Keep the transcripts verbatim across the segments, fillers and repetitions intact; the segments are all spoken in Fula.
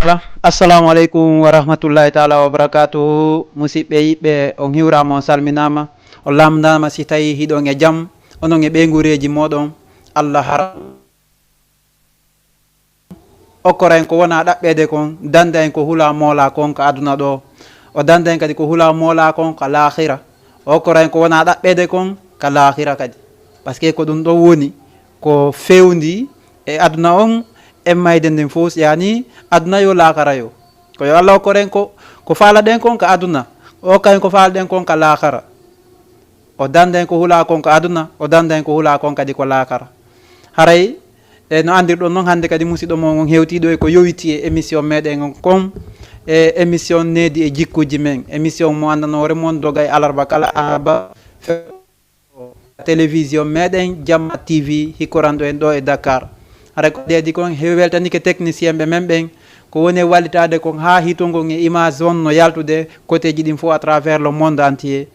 Voilà. Assalamu aleykum wa rahmatullahi taala wa barakatuhu. Musidɓe yiɓɓe, on hiwrama, on salminama, on lamdama si tawi hiɗon e jam, onon e ɓeygureji moɗon. Allah hara okkora en ko wona ɗaɓɓede kon, danda en ko hula moola kon ka aduna ɗo, o danda en kadi ko hula moola kon ka lahira. O okkora en ko wona ɗaɓɓede kon ka lahira kadi, parce que ko ɗum ɗon woni ko fewndi e aduna on e mayde nden fof, yani aduna yo, lakara yo. Ko yo Allah okkor en ko, ko faalaɗen kon ka aduna, o okka en ko faalaɗen kon ka lakara. O danda en ko hula kon ka aduna, o danda en ko hula kon kadi ko lakara. Haray, e no andirɗon non, hannde kadi musiɗɗo mon on hewtiɗo e ko yowiti e émission meɗen on kon, e émission Needi e Jikkuuji Men, émission mo anndanoore mon doga e alarba kala, alarba, télévision meɗen Jamma T V, hikkoranɗo en ɗo e Dakar. Haray ko deedi kon, hewi weltanike technicien ɓe men ɓen, ko woni e wallitaade kon haa hito ngon e image on no yaltude koteeji ɗin fof à travers le monde entier.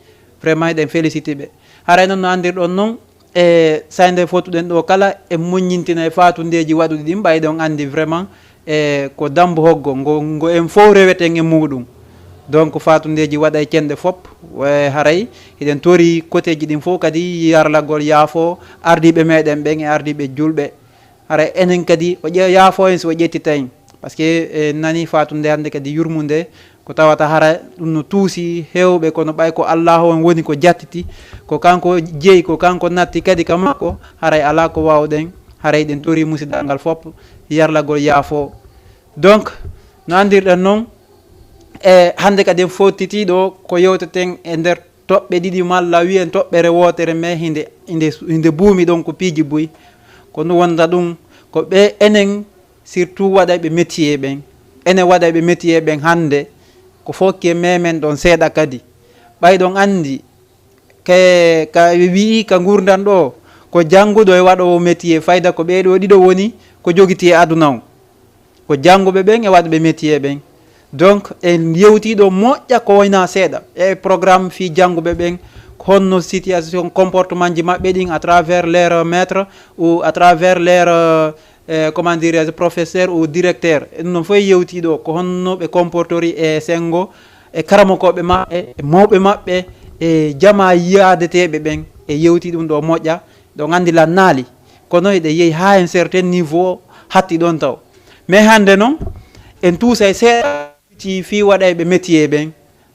Vraiment, eɗen félicité ɓe. Haray noon no andirɗon non, e saynde fotuɗen ɗo kala, e muññintina e fatundeeji waɗuɗi ɗin, ɓayɗon andi vraiment, e ko dambu hoggo ngo, ngo en fof reweten e muɗum. Donc fatundeeji waɗa e cenɗe fop, e haray hiɗen tori koteeji ɗin fof kadi yarlagol yaafo ardiiɓe meɗen ɓen e ardiiɓe julɓe. Haray enen kadi o ƴe-, yaafo en si o ƴettita en. Parce que, e, nani fatunde hannde kadi yurmunde, ko tawata hara ɗum no tuusi heewɓe, kono ɓay ko Allaahu on woni ko jattiti, ko kanko jeyi, ko kanko natti kadi ka makko, haray alaa ko waawɗen, haray ɗen tori musidal ngal fop yarlagol yaafo. Donc, no andirɗen non, e, hannde kadi en fottiti ɗo ko yewteten e nder toɓɓe ɗiɗi malla wiyen toɓɓere wootere, mais hinde, hinde, hinde buumi ɗon ko piiji buy. Ko ɗum wonta ɗum, ko ɓe enen, surtout waɗayɓe métier ɓen. Enen waɗayɓe métier ɓen hannde, ko fof ke memen ɗon seeɗa kadi. Ɓay ɗon anndi, ke, ka wi'i ka ngurndan ɗo, ko jannguɗo e waɗoowo métier, fayda ko ɓee ɗoo ɗiɗo woni ko jogiti e aduna on. Ko jannguɓe ɓen e waɗɓe métier ɓen. Donc, en yewtii ɗo moƴƴa ko wayna seeɗa e programme fii jannguɓe ɓen, honno situation comportement ji maɓɓe ɗin à travers leur maître ou à travers leur, euh, euh, comment dirais-je, professeur ou directeur. Ɗum non fof en yewtii ɗo, ko honno ɓe comportori e senngo, e karamokooɓe maɓɓe, e mawɓe maɓɓe, e jamaa yaadeteeɓe ɓen. E yewtii ɗum ɗo moƴƴa, ɗo nganndi lannaali. Kono eɗe yehi haa un certain niveau hatti ɗon taw. Mais hannde non, en tuusay seeɗa ci fii waɗayɓe métier ɓen.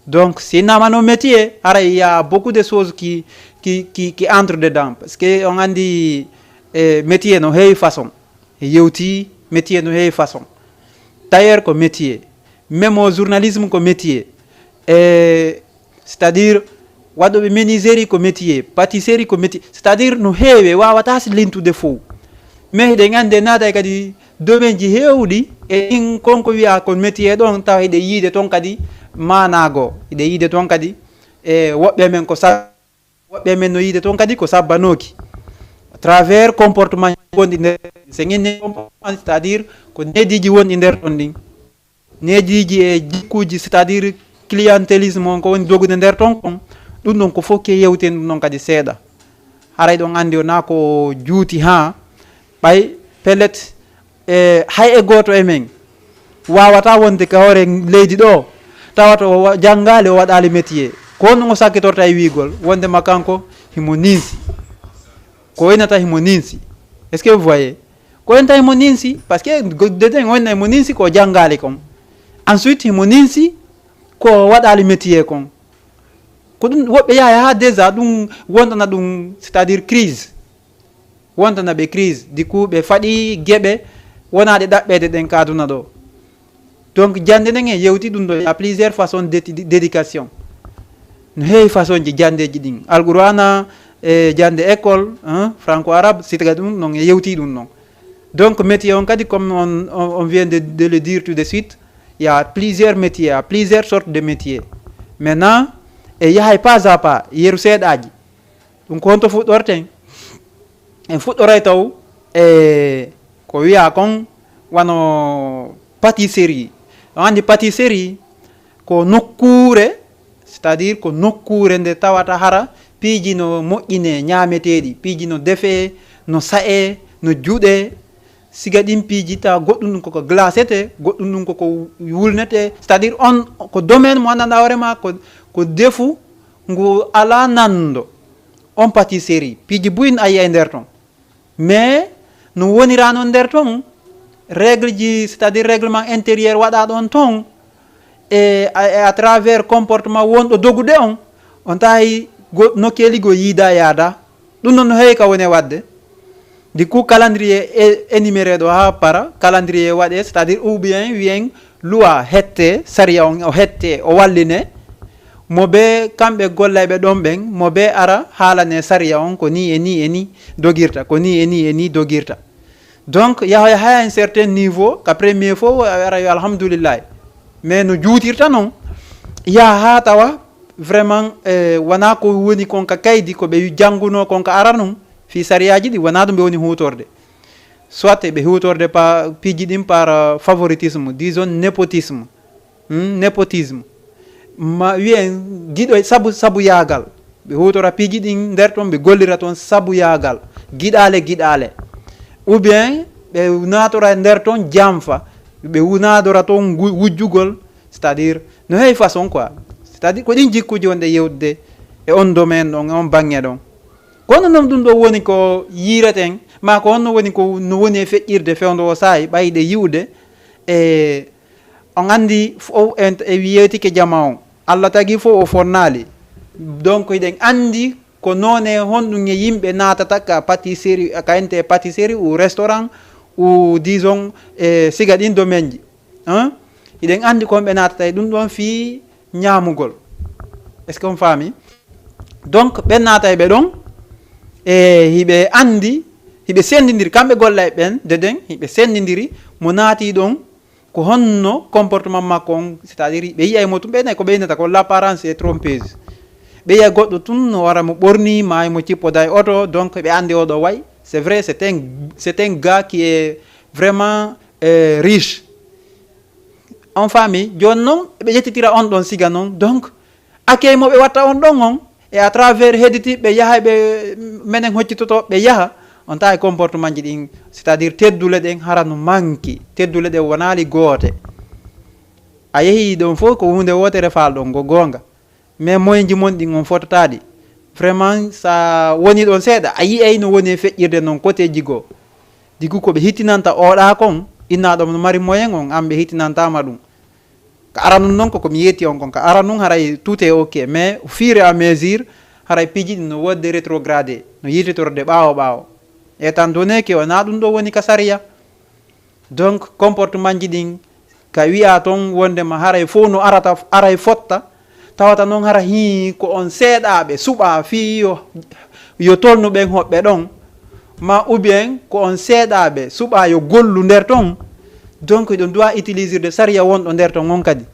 Donc, si namano métier, haray il y a beaucoup de choses qui, qui, qui, qui entrent dedans. Parce que on anndi, eh, métier no heewi façon. E yewti métier no heewi façon. Tailleur ko métier. Même au journalisme ko métier. E, c'est-à-dire, waɗɗo ɓe menuiserie ko métier, pâtisserie ko métier. C'est-à-dire, no heewi, wawata si lintude fof. Mais hiɗen anndi naatay kadi domaine ji heewɗi, e ɗin kon ko wiya ko métier ɗon, tawa hiɗe yiide toon kadi maanaago. Hiɗe yiide toon kadi, e woɓɓe men ko sa-, woɓɓe men no yiide toon kadi ko sabbanooki. À travers comportement wonɗi nder, so en inni comportement, c'est-à-dire ko neediiji wonɗi nder toon ɗin. Neediiji e jikkuuji, c'est-à-dire clientélisme on ko woni dogude nder toon kon, ɗum ɗon ko fof ke yewten ɗum ɗon kadi seeɗa. Haray ɗon anndi o naa ko juuti haa ɓay pellet, e hay e gooto e men waawata wonde ka hoore leydi ɗo, tawata o wa-, janngaali, o waɗaali métier. Ko honɗum o sakkitorta e wiigol wonde ma kanko himo ninsi? Ko waynata himo ninsi. Est-ce que vous voyez? Ko en tawi mo ninsi, parce que go-, deden o en mo ninsi ko janngaali kon. Ensuite, mo ninsi ko waɗaali métier kon. Ko ɗum woɓɓe yaha, yaha déjà ɗum wontana ɗum, c'est-à-dire crise. Wontana ɓe crise. Du coup, ɓe faɗi geɓe wonaɗe ɗaɓɓeede ɗen ka aduna ɗo. Donc, jannde nden en yewti ɗum ɗo, il y a plusieurs façons d'éti-, d'éducation. No heewi façon ji janndeeji ɗin. Alqur'aana, e jannde école, hein, franco-arabe, sitga ɗum, non e yewti ɗum non. Donc, métier on kadi, comme on, on, on vient de, de le dire tout de suite, il y a plusieurs métiers, il y a plusieurs sortes de métiers. Maintenant, e yahay pas à pas, yeru seeɗaaji. Ɗum ko honto fuɗɗorten? En fuɗɗoray taw e ko wiya kon wano pâtisserie. On anndi pâtisserie ko nokkuure, c'est-à-dire ko nokkuure nde tawata hara piiji no moƴƴine, ñaameteeɗi, piiji no defe, no sa'e, no juɗe, Siga ɗin piiji tawa goɗɗum ɗum koko glacete, goɗɗum ɗum koko wulnete, c'est-à-dire on ko domaine mo anndanɗa hoore ma ko, ko defu ngu ala nanndo. On pâtisserie piiji buy a yiya e nder ton. Mais no wonira noon nder ton, règle ji, c'est-à-dire règlement intérieur waɗa ɗon ton, e, e à travers comportement wonɗo dogude on, on tawi go nokkeeli go yiida yaada. Ɗum noon no heewi ka woni e waɗde. Du coup calendrier e énuméré ɗo haa para, calendrier waɗe, c'est-à-dire ou bien wiyen loi hette, sariya on o hette, o walline. Mo be kamɓe gollayɓe ɗon ɓen, mo be ara haalane sariya on ko ni e ni e ni dogirta, ko ni e ni e ni dogirta. Donc yahoya haya un certain niveau, ka premier fof ara yo alhamdulillahi. Mais no juutirta noon, yaha haa tawa vraiment, eh, wona ko woni kon ka kaydi ko ɓe jannguno kon ka ara nun, fii sariyaaji ɗi wona ɗum ɓe woni huutorde. Soit ɓe huutorde pa piiji ɗin par, euh, favoritisme, disons népotisme. Hmm, népotisme. Ma wiyen giɗo sabu, sabu yaagal. Ɓe huutora piiji ɗin nder ton, ɓe gollira ton sabu yaagal. Giɗaale, giɗaale. Ou bien ɓe naatora nder ton jamfa. Ɓe wu-, naadora ton ngu-, wujjugol. C'est-à-dire, no heewi façon quoi. C'est-à-dire, ko ɗin jikkuji wonde yewtude e on domaine ɗon, e on baŋŋe ɗon. Kono noon ɗum ɗo woni ko yiireten, ma ko honno woni ko no woni e feƴƴirde fewndo o saa'i ɓayde yi'ude e On anndi fof en, e yeetike jama on. Allah tagi fof o fonnaali. Donc, hiɗen anndi ko noone honɗum e yimɓe naatata ka pâtisserie, ka ente pâtisserie ou restaurant ou disons, e siga ɗin domaine ji. Hein? Hiɗen anndi ko honɓe naatata e ɗum ɗon fii ñaamugol. Est-ce que on faami? Donc, ɓen naata e ɓe ɗon, e hiɓe anndi, hiɓe senndindiri, kamɓe golla e ɓen, deden, hiɓe senndindiri, mo naati ɗon, ko honno comportement makko on, c'est-à-dire ɓe yi'ay mo tun, ɓe nayi ko ɓe innata ko l'apparence est trompeuse. Ɓe yi'ay goɗɗo tun no wara mo ɓorni, maayi mo cippoda e oto, donc ɓe anndi oɗo way. C'est vrai, c'est un, c'est un gars qui est vraiment, euh, riche. On faami, jooni non, ɓe ƴettitira on ɗon siga non. Donc, accueil mo ɓe watta on ɗon on, e à travers hedditiiɓe yaha ɓe, menen hoccitoto ɓe yaha, on tawa e comportement ji ɗin, c'est-à-dire teddule ɗen hara no manki, teddule ɗen wonaali goote. A yehi ɗon fof ko huunde wootere faalɗon, ko goonga. Mais moyen ji mon ɗin on fotataɗi. Vraiment, sa woni ɗon seeɗa, a yi'ay no woni e feƴƴirde non koteeji goo. Digu ko ɓe hittinanta oɗa kon, inna ɗon no mari moyen on, an ɓe hittinantama ɗum. Ka aranun non ko ko mi yetti on kon, ka aranun haray tout est ok, mais au fur et à mesure, haray piiji ɗin no wodde rétrogradé, no yiltitorde ɓaawo ɓaawo. Étant donné que wona ɗum ɗo woni ka sariya. Donc, comportement ji ɗin, ka wi'a ton wondema haray fof no arata, aray fotta, tawata non hara hii ko on seeɗaaɓe suɓa fii yo, yo tolnu ɓen hoɓɓe ɗon, ma ou bien ko on seeɗaaɓe suɓa yo gollu nder ton, donc hiɗon doit utilisirde sariya wonɗo nder ton on kadi.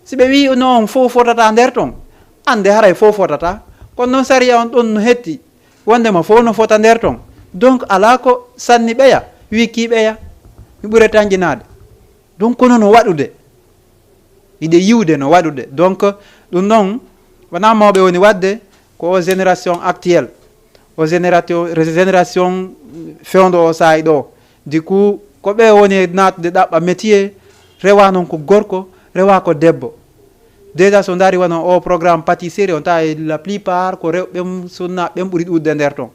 Si ɓe wi'i no on fof fotata nder ton, annde haray fof fotata, kono non sariya on ɗon no hetti, wondema fof no fota nder ton. Donc, alaa ko sanni ɓeya, wi'i kii ɓeya, mi ɓure tanjinaade. Donc, kono no waɗude. Hiɗe yi'ude no waɗude. Donc, ɗum noon, wonaa mawɓe woni waɗde, ko o génération actuelle. O génération, génération fewndo o saa'i ɗo. Du coup, ko ɓe woni e naatde ɗaɓɓa métier, rewa noon ko gorko, rewa ko debbo. Déjà, so ndaari wano o programme pâtisserie, on tawa la plupart ko rewɓe mum, sunnaaɓe ɓen ɓuri ɗuuɗde nder ton.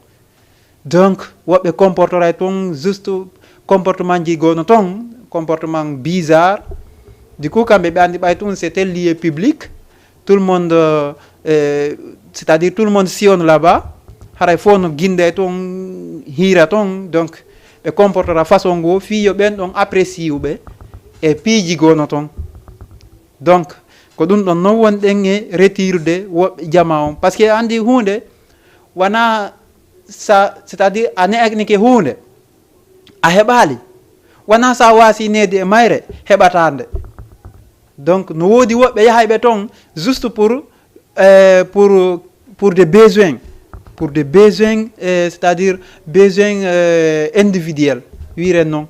Donc, woɓɓe comportoray ton juste comportement ji gono ton, comportement bizarre. Du coup, kamɓe ɓe anndi ɓay tun c'est un lieu public, tout le monde, euh, c'est-à-dire tout le monde sillonne là-bas, haray fof no ginde ton, hiira ton, donc ɓe comportora façon goo, fii yo ɓen ɗon apprécie ɓe e piiji gono ton. Donc, ko ɗum ɗon non wonɗen e retirde woɓɓe jama on. Parce que anndi huunde, wona sa, c'est-à-dire a ne'anike huunde, a heɓaali. Wona sa waasi needi e mayre, heɓata nde. Donc, no woodi woɓɓe yahayɓe ton juste pour, euh, pour, pour des besoins. Pour des besoins, euh, c'est-à-dire besoins, euh, individuels, wiren non.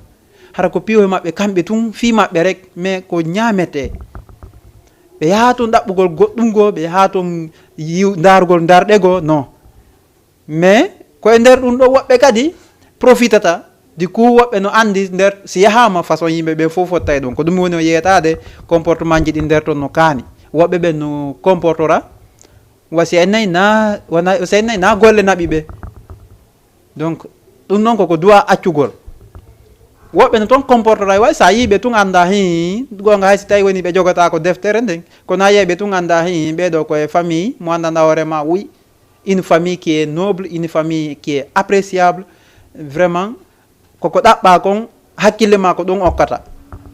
Hara ko piiwe maɓɓe kamɓe tun, fii maɓɓe rek, mais ko ñaametee. Ɓe yaha ton ɗaɓɓugol goɗɗum goo, ɓe yaha ton yiw-, ndaarugol ndarɗe goo, non. Mais ko e nder ɗum ɗo woɓɓe kadi profitata, Du coup, woɓɓe no anndi nder si yahaama façon yimɓe ɓe fof fottay ɗum. Ko ɗum woni o yeetaade comportement ji ɗi nder ton no kaani. Woɓɓe ɓe no comportora, wa si en nayi na, wana, si en nayi na golle naɓi ɓe. Donc, ɗum noon koko duwa accugol. Woɓɓe no toon comportora, way sa yii ɓe tun annda, hi, goonga hay si tawi woni ɓe jogata ko deftere nden. Kono a yii ɓe tun annda, hi, ɓeɗo ko e famille, mo anndanɗa hoore ma, oui. Une famille qui est noble, une famille qui est appréciable. Vraiment, koko ɗaɓɓa kon, hakkille ma ko ɗum okkata.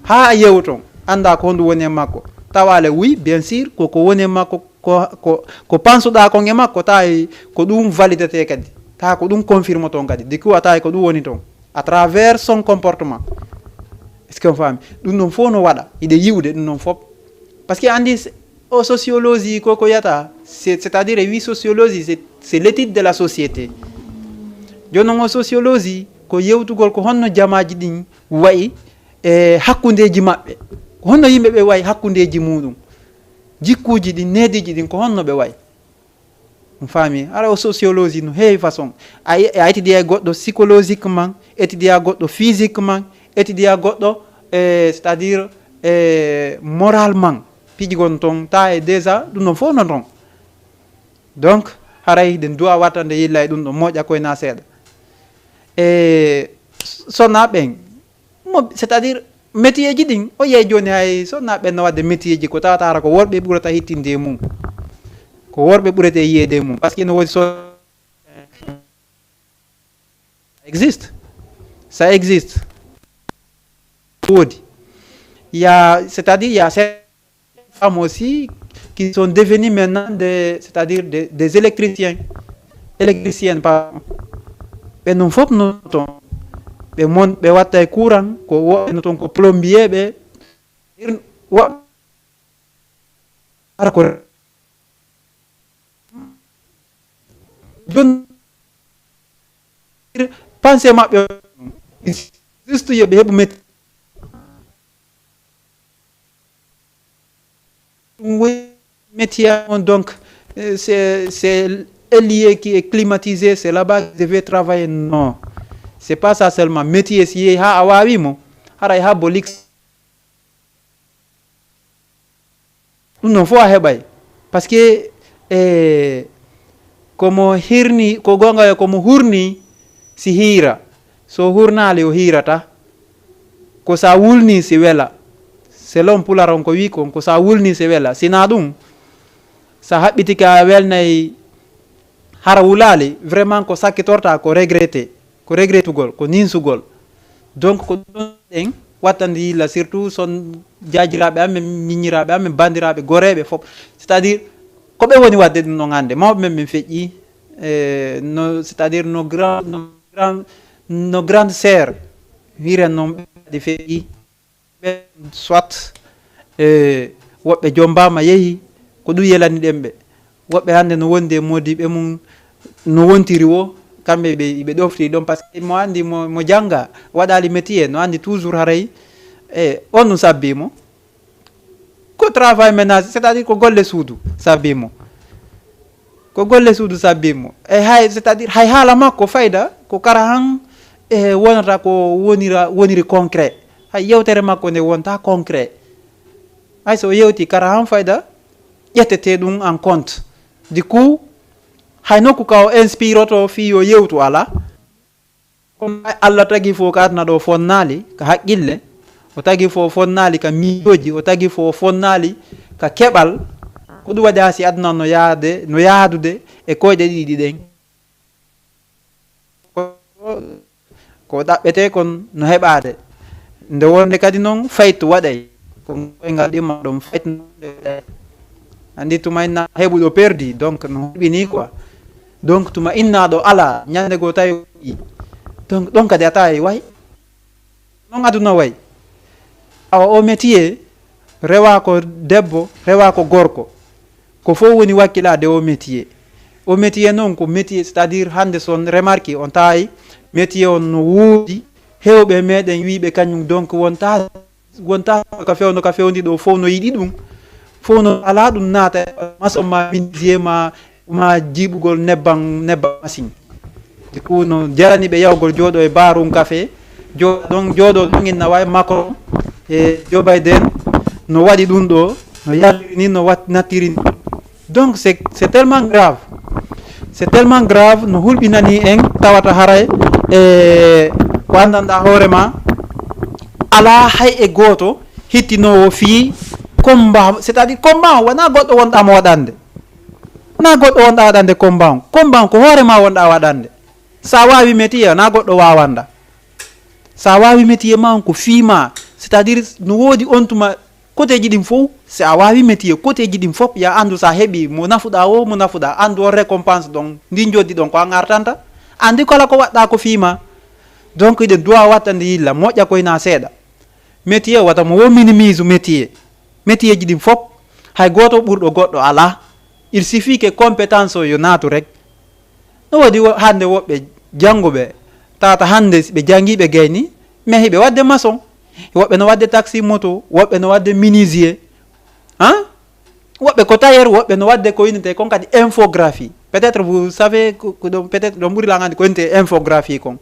Haa a yewton, annda ko honɗum woni e makko. Tawaale, oui, bien sûr, koko woni e makko, ko, ko, ko pansuɗa kon e makko, tawi ko ɗum validete kadi. Tawi ko ɗum confirme ton kadi. Du coup, a tawi ko ɗum woni ton. À travers son comportement. Est-ce que on faami? Ɗum ɗon fof no waɗa. Hiɗe yi'ude ɗum ɗon fof. Parce que anndi, o sociologie ko ko yata, c'est, c'est-à-dire, e wi sociologie, c'est, c'est l'étude de la société. Jooni noon, o sociologie ko yewtugol ko honno jamaaji ɗin wayi e hakkundeeji maɓɓe. Ko honno yimɓe ɓe wayi hakkundeeji muɗum. Jikkuuji ɗin, neediiji ɗin, ko honno ɓe wayi. On faami? Hara o sociologie no heewi façon. A, a étudia goɗɗo psychologiquement, étudia goɗɗo physiquement, étudia goɗɗo, eh, c'est-à-dire, eh, moralement. Piiji gon ton, ta e déjà, ɗum ɗon fof non ton. Donc, haray ɗen duwa wattande yilla e ɗum ɗon, moƴƴa koye na seeɗa. E sonna ɓen, mo, c'est-à-dire, métier ji ɗin, o yiyay jooni hay sonna ɓen no waɗde métier ji ko tawata hara ko worɓe ɓurata hittinde e mum. Ko worɓe ɓurata yiyeede e mum. Parce que no woodi so, existe. Ça existe. Woodi. Il y a, c'est-à-dire, il y a certaines femmes aussi qui sont devenues maintenant des, c'est-à-dire des, des électriciens. Électriciennes, pardon. Ɓe non fof no ton. Ɓe mon, ɓe watta e courant, ko woɓɓe no ton ko plombier ɓe. Ir-, wo-, ara ko jon-, pensée maɓɓe juste yo ɓe heɓu métier. Ɗum woni métier on, donc, euh, c'est, c'est un lieu qui est climatisé, c'est là-bas que je vais travailler. Non, c'est pas ça seulement. Métier si yehi ha a wawi mo, haray ha bo lix. Ɗum noon fof a heɓay. Parce que, eh, komo hirni, ko gonga e komo hurni si hiira. So hurnaali o hiirata. Ko sa wulni si wela. Selon pular on ko wi kon, ko sa wulni si wela. Sina ɗum, sa haɓɓitike a welnay hara wulaali, vraiment ko sakkitorta ko regretté. Ko regrettugol, ko ninsugol. Donc, ko ɗum ɗen wattande yilla, surtout son jaajiraaɓe amen, miñiraaɓe amen, banndiraaɓe, goreeɓe fof. C'est-à-dire, ko ɓe woni waɗde ɗum ɗon hannde. Mawɓe men, min feƴƴi, eh, no, c'est-à-dire no grand, no grand, no grande sœur, wiren noon, ɓe kadi feƴƴi. Ɓen soit, e, woɓɓe jombaama yehi, ko ɗum yelani ɗen ɓe. Woɓɓe hannde no wondi e moodiɓɓe mum, no wontiri wo, kamɓe ɓe, ɓe ɗofti ɗon, parce que mo anndi mo, mo jannga, waɗaali métier, no anndi toujours haray, e, on ɗum sabbi mo. Ko travail ménage, c'est-à-dire ko golle suudu sabbi mo. Ko golle suudu sabbi mo. E hay, c'est-à-dire hay haala makko fayda, ko kara han, e, wonata ko wonira, woniri concret. Hay yewtere makko nde wonta concret. Hay so o yewti kara han fayda, ƴettete ɗum en compte. Du coup, hay nokku ka o inspiroto fii yo yewtu ala. Kono Allah tagi fof ko aduna ɗo fonnaali ka haqqille, o tagi fof fonnaali ka miijooji, o tagi fof fonnaali ka keɓal. Ko ɗum waɗi haa si aduna no yahde, no yahdude e koyɗe ɗiɗi ɗen. Ko, ko ɗaɓɓete kon no heɓaade. Nde wonde kadi noon faytu waɗay. Ko koyngal ɗimma ɗum faytu. Anndi tuma inna heɓuɗo perdi, donc no heɓini quoi. Donc tuma innaaɗo alaa, ñande goo tawi o waɗi. Donc ɗon kadi a tawi way. Noon aduna way. Awa o métier, rewa ko debbo, rewa ko gorko. Ko fof woni wakkilaade o métier. O métier noon ko métier, c'est-à-dire hannde son remarque on tawi métier on no woodi, heewɓe meɗen wiiɓe kañum donc wonta wonta ka fewndo, ka fewndi ɗo fof no yiɗi ɗum. Fof no ala ɗum naata maçon ma menuisier ma, ma jiiɓugol nebbam, nebbam machine. Du coup, no jarani ɓe yahugol jooɗo e barum café, jooɗa ɗon, jooɗo ɗon, inna way Macron e Joe Biden, no waɗi ɗum ɗo, no yalliri ni, no wat-, nattiri ni. Donc, c'est, c'est tellement grave. C'est tellement grave, no hulɓinani en, tawata haray e ko anndanɗaa hoore ma, alaa hay e gooto hittinoowo fii combat, c'est-à-dire combat on wanaa goɗɗo wonɗaa mo waɗande. Naa goɗɗo wonɗaa waɗande combat on. Combat on ko hoore ma wonɗaa waɗande. So a waawi métier, naa goɗɗo waawanda. So a waawi métier ma on ko fii ma, c'est-à-dire no woodi on tuma côtéji ɗin fof, si a waawi métier, côtéji ɗin fof, ya anndu so a heɓi mo nafuɗaa o, mo nafuɗaa, anndu on récompense ɗon, ndin joddi ɗon ko an artanta. Anndi kala ko waɗɗaa ko fii ma. Donc, hiɗen duwa wattande yilla, moƴƴa koy naa seeɗa. Métier, wata mo wo minimise métier. Métierji ɗin fof, hay gooto ɓurɗo goɗɗo alaa. Il suffit que compétence o yo naatu rek. No woodi wo-, hannde woɓɓe jannguɓe, tawata hannde si ɓe janngii ɓe gayni, mais hiɓe waɗde maçon, woɓɓe no waɗde taxi moto, woɓɓe no waɗde menuisier, han? Woɓɓe ko tailleur, woɓɓe no waɗde ko innetee kon kadi infographie. Peut-être vous savez ko, ko ɗon, peut-être ɗon ɓuri lan anndi ko innetee infographie kon.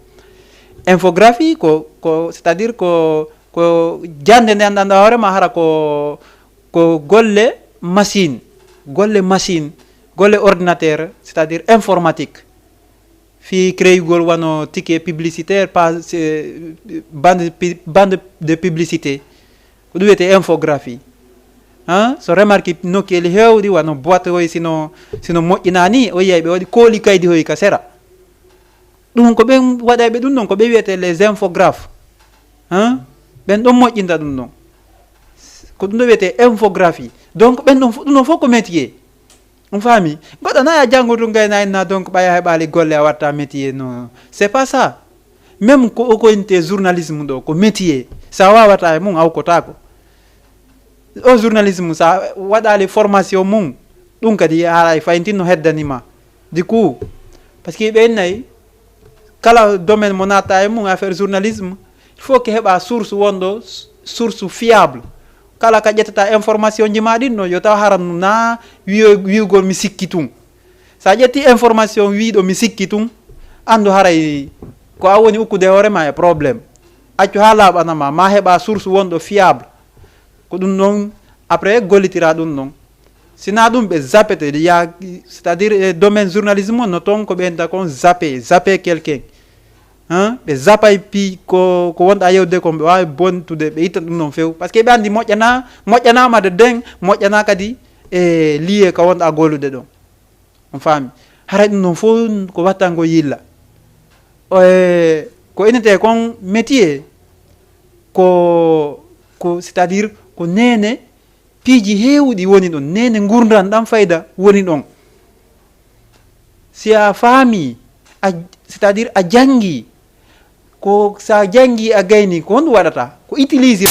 Infographie ko, ko, c'est-à-dire ko, ko jannde nde anndanɗaa hoore ma hara ko Ko golle machine, golle machine, golle ordinateur, c'est-à-dire informatique. Fii créeugol wano ticket publicitaire, pa-, se-, bande pi-, bande de publicité. Ko ɗum wiyetee infographie. Hein? So remarque nokkeeli heewɗi, wano boîte oy, sino, sino moƴƴinaa ni, o yiyay ɓe waɗi kooli kaydi hoy ka sera. Ɗum ko ɓen waɗayɓe ɗum ɗon, ko ɓe wiyetee les infographes. Hein? Ɓen ɗon moƴƴinta ɗum ɗon. Ko ɗum ɗo wiyetee infographie. Donc, ɓen ɗon fo-, ɗum ɗon fof ko métier. On faami? Goɗɗo na ya janngo ɗum gayna inna, donc, ɓaya heɓaali golle a watta métier, non. C'est pas ça. Même ko o ko innetee journalisme ɗo, ko métier. Sa wawata e mum, a ukkotaako. O journalisme, sa waɗaali formation mum, ɗum kadi haray fayntin no heddani ma. Du coup, parce que ɓe innay, kala domaine mo natta e mum, affaire journalisme, il faut que heɓa source wonɗo, source fiable. Kala ka ƴettata information ji ma ɗin ɗon, yo taw hara na wiyo-, wi'ugol mi sikki tun. Sa ƴetti information wiiɗo mi sikki tun, anndu haray ko a woni ukkude hoore ma e problème. Accu haa laaɓana ma, ma heɓa source wonɗo fiable. Ko ɗum ɗon, après, gollitira ɗum ɗon. Sina ɗum, ɓe zappete, ya, c'est-à-dire, eh, domaine journalisme on, no toon ko ɓe enta kon zappe, zappe quelqu'un. Hein? Ɓe zappay pi ko, ko wonɗa yewde kon, ɓe waawi bontude, ɓe itta ɗum ɗon few. Parce que ɓe anndi moƴƴana, moƴƴanaama de den, moƴƴana kadi e liye ka wonɗa gollude ɗon. On faami? Haray ɗum ɗon fof ko wattangol yilla. E, ko innetee kon métier, ko, ko, c'est-à-dire, ko neene piiji heewɗi woni ɗon, neene ngurndan ɗan fayda woni ɗon. Si a faami, a, c'est-à-dire, a janngi, ko sa janngi a gayni, ko honɗum waɗata? Ko utiliser.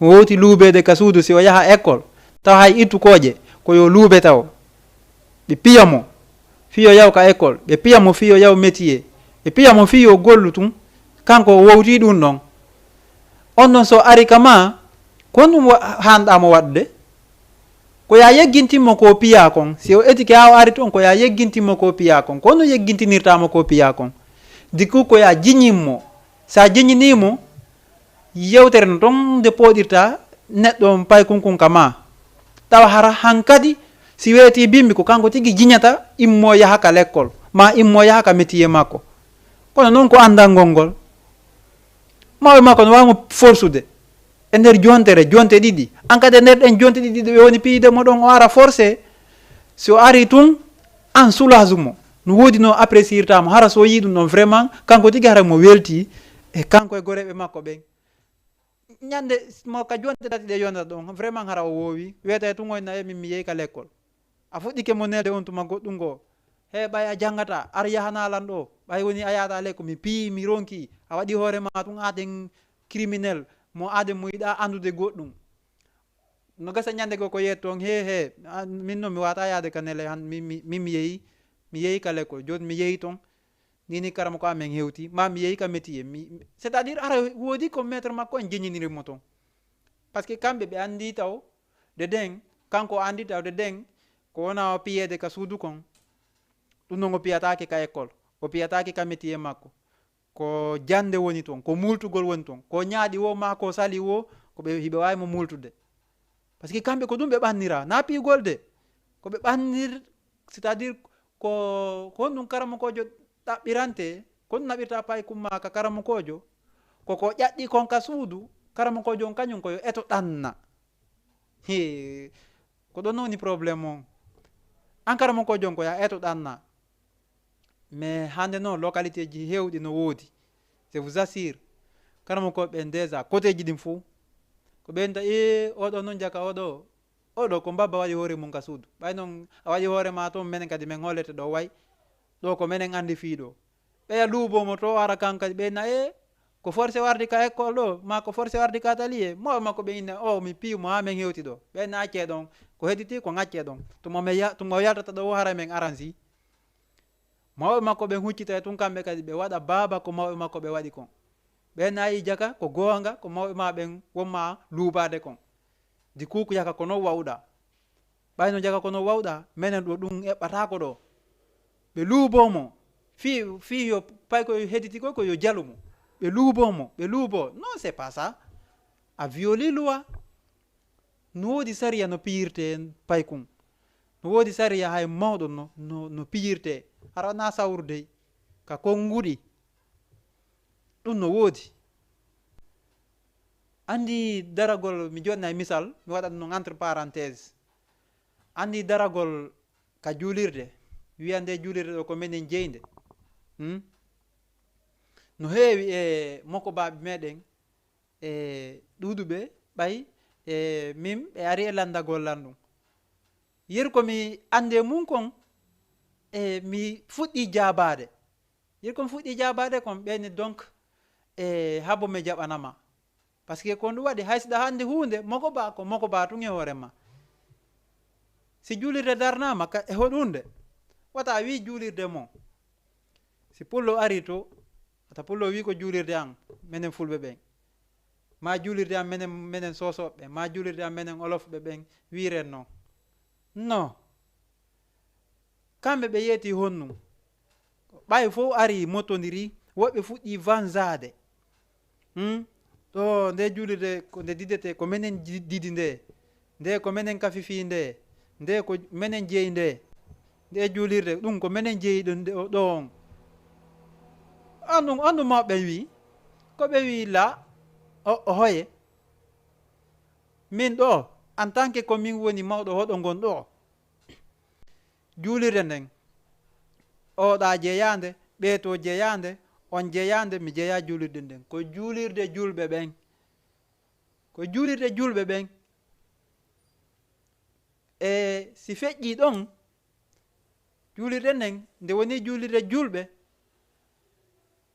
Mo wowti luubeede ka suudu si o yaha école, tawa hay ittu kooƴe, ko yo luube taw. Ɓe piya mo, fii yo yaw ka école, ɓe piya mo fii yo yaw métier, ɓe piya mo fii yo gollu tun, kanko o wowti ɗun ɗon. On ɗon so ari ka ma, ko honɗun wa-, hanɗaa mo waɗude? Ko ya yeggintin mo ko piya kon. Si o etike haa o ari ton, ko ya yeggintin mo ko piya kon. Ko honno yeggintinirtaa mo ko piya kon? Du coup, ko ya jiñin mo. Sa jiñinii mo, yewtere no ton nde pooɗirta neɗɗo on paykun kun ka ma. Tawa hara hankadi, si weetii bimbi, ko kanko tigi jiñata, immoo yaha ka lekkol, maa immoo yaha ka métier makko. Kono non ko anndangol ngol. Mawɓe makko no waawi mo forsude e nder jontere, jonte ɗiɗi. An kadi e nder ɗen jonte ɗiɗi ɗe ɓe woni piyde mo ɗon, o ara forcé. Si o ari tun, an soulage mo. No woodi no appréciirta mo. Hara so yii ɗun ɗon vraiment, kanko tigi hara mo welti e kanko e goreeɓe makko ɓen. Ñande mo ka jonte tati ɗe yonata ɗon, vraiment hara o woowi. Weeta e tun o inna e min mi yehi ka lekkol. A fuɗɗike mo nelde on tuma goɗɗun goo. He ɓay a janngataa, ar yahanaa lan ɗoo. Ɓay woni a yahataa lekkol, mi piyi, mi ronki. A waɗi hoore maa tun aaden criminel, mo aaden mo yiɗaa anndude goɗɗun. No gasa ñande goo ko yetton, he, he, a, min non mi waawataa yaade ka nele han, min, mi, min mi yehi, mi yehi ka lekkol, jooni mi yehi ton, ni ni karama ko amen hewti, maa mi yehi ka métier, mi, mi, c'est-à-dire ara woodi ko maître makko en jeñiniri mo ton. Parce que kamɓe ɓe anndi taw, de den, kanko o anndi taw, de den, ko wona o piyeede ka suudu kon, ɗum non o piyataake ka école, o piyataake ka métier makko. Ko jannde woni ton, ko multugol woni ton, ko ñaaɗi wo maa ko sali wo, ko ɓe, hiɓe waawi mo multude. Parce que kamɓe ko ɗum ɓe ɓannira, na piigol de. Ko ɓe ɓannir, c'est-à-dire ko, ko honɗum karamokoojo ɗaɓɓirante, ko honɗum naɓirta paykun maa ka karamokoojo, ko ko ƴaɗɗi kon ka suudu, karamokoojo on kañum ko yo eto ɗanna. Hee, ko ɗon woni problème on. An karamokoojo on ko ya eto ɗanna. Mais hannde non, localité ji heewɗi no woodi. Je vous assure. Karamokooɓe ɓen déjà, côté ji ɗin fof. Ko ɓen ta, "Ee, oɗo non jaka, oɗo, oɗo ko mbabba waɗi hoore mum ka suudu." Ɓay non a waɗi hoore maa toon, menen kadi men hollete ɗo way. Ɗo ko menen anndi fii ɗo. Ɓeya luubo mo to ara kan kadi ɓe na, "Ee, ko forcé wardi ka école ɗo, ma ko forcé wardi ka atelier." Mawɓe makko ɓe inna, "O, mi piyu mo haa men hewti ɗo." Ɓe na accee ɗon, ko hedditi ko ngaccee ɗon. Tuma me ya-, tuma o yaltata ɗo o hara men aransi. Mawɓe makko ɓen huccita e tun kamɓe kadi ɓe waɗa baaba ko mawɓe makko ɓe waɗi kon. Ɓe na yi jaka ko goonga ko mawɓe maa ɓen wonma luubaade kon. Di kuuku yaka ko non wawɗa. Ɓay no jaka kono wawɗa, menen ɗo ɗum eɓɓataako ɗo. Ɓe luubo mo. Fii, fii yo pay ko hedditi ko, ko yo jalu mo. Ɓe luubo mo, ɓe luubo. Non, c'est pas ça. A violi loi. No woodi sariya no piyirte en paykun. No woodi sariya hay mawɗo no, no, no piyirte. Hara na sawru dey. Ka konnguɗi. Ɗum no woodi. Anndi daragol, mi jonna e misal, mi waɗa ɗum non entre parenthèse. Anndi daragol ka juulirde, wiya nde juulirde ɗo ko menen jeynde. Hmm? No heewi e mokobaaɓe meɗen, e ɗuuɗuɓe, ɓay, e min, ɓe ari e lanndagol lan ɗum. Yeru ko mi anndi e mum kon, e mi fuɗɗi jaabaade. Yeru ko mi fuɗɗi jaabaade kon, ɓeyni donc, e habo mi jaɓana ma. Parce que ko ɗum waɗi, hay si ɗa anndi huunde, mokobaa ko mokobaa tun e hoore ma. Si juulirde darnaama, ka, e hoɗunde? Wata a wii juulirde mo. Si pullo ari to, wata pullo wii ko juulirde an, menen fulɓe ɓen. Ma juulirde an menen, menen soosooɓe, ma juulirde an menen olofɓe ɓen, wiiren non. Non. Kamɓe ɓe yeeti honɗum? Ɓay fof ari mottondiri, woɓɓe fuɗɗi vanzaade. Hmm? Ɗo nde juulirde ko nde didete, ko menen di-, didi nde. Nde ko menen kafifi nde. Nde ko menen jeyi nde. Nde juulirde, ɗum ko menen jeyi ɗo, nde, ɗo on. Andu, andu mawɓe ɓen wi, ko ɓe wi la, o, o hoye? Min ɗo, en tant que ko min woni mawɗo hoɗo ngon ɗo. Juulirde nden, oɗa jeyaande, ɓee to jeyaande, on jeyaande, mi jeya juulirde nden. Ko juulirde juulɓe ɓen. Ko juulirde juulɓe ɓen. E si feƴƴi ɗon, juulirde nden, nde woni juulirde juulɓe,